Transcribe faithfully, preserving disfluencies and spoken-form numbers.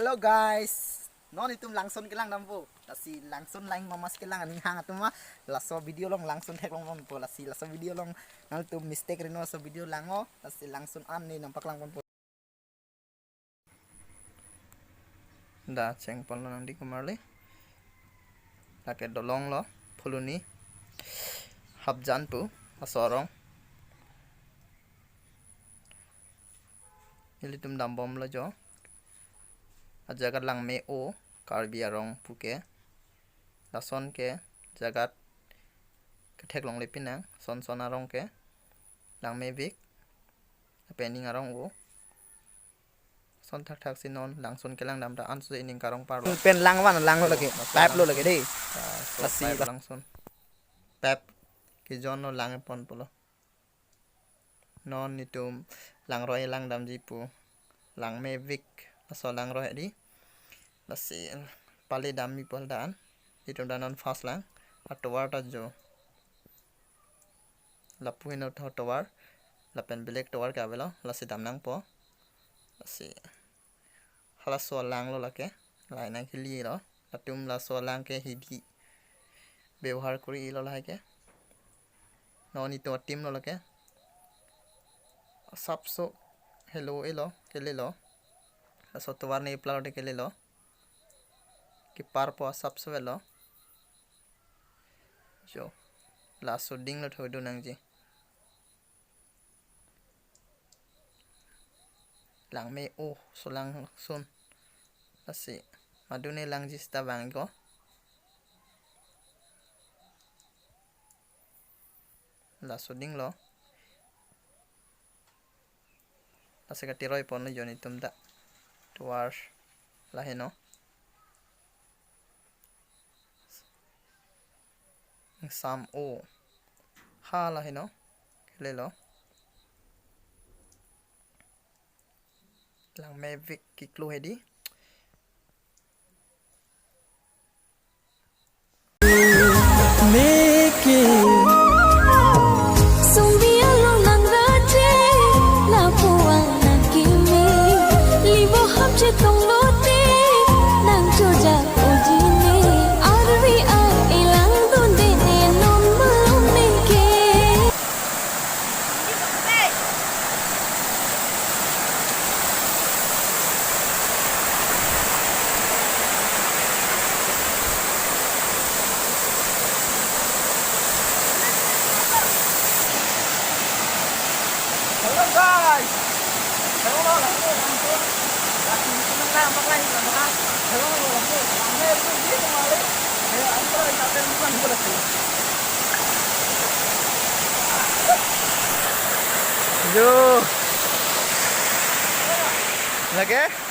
Hello guys, non itum Langsun kelang dampo. Lasi Langsun lang mamas kelang aning hang atum ma, laso video along Langsun theklong dampo. Lasi laso video along nangtum mistake rino, laso video lang-o. Lasi Langsun an ne nangpaklang ponpo. Da cheng ponlo nangdi kumar le. Lake dolong lo, Phuloni, Hapjan pu aso arong. Ilitum dambomlo jo. Ajaga langme-o, Karbi arong puke. Lason ke jagat ketheklongle pinang, son son arong ke langmevik, lapen ning arong-o. Son thakthak si non Langsun kelang dam ta anso ining karong parlo. Pen lang van lang lo lake, pipe lo lake dei. Ah, so lasi pipe la- Langsun. Pipe kejon lo lang pon pulo. Non itum langroi lang damji pu. Langmevik aso langroi di. Lasi pale damji pu dan. Itum dan non fast lang. Atovar ta jo. Lapu heno tho tovar. Lapen black tovar ke avelo. Lasi dam nangpo. Lasi halaso alang lo lake. Lahai nangkeli lo. Latum laso alang ke hidi bebohar kori lo lahai ke. Non itum atim lo lake. Asapso helo elo, kele lo. Laso tovar ne ipla lo de kele lo. Keparpo asapso avelo. Jo. Laso ding lo thoidun nangji. Langme-o, so Langsun. Lasi madune langji seta vang ko. Laso ding lo. Lasi katiroi ponlo jo netum ta. Tovar laheno. Ingsam-o. Ha laheno. Kele lo. Langmevik kiklo hedi. Meke. Sungbi along nang raje, lapu-an nang kimi. Libo ham chetong lote, nang chojak ujine. Arvi ar elang dunde ne non malom meke. Hello guys. Hello, hello, hello. Jo. Lake?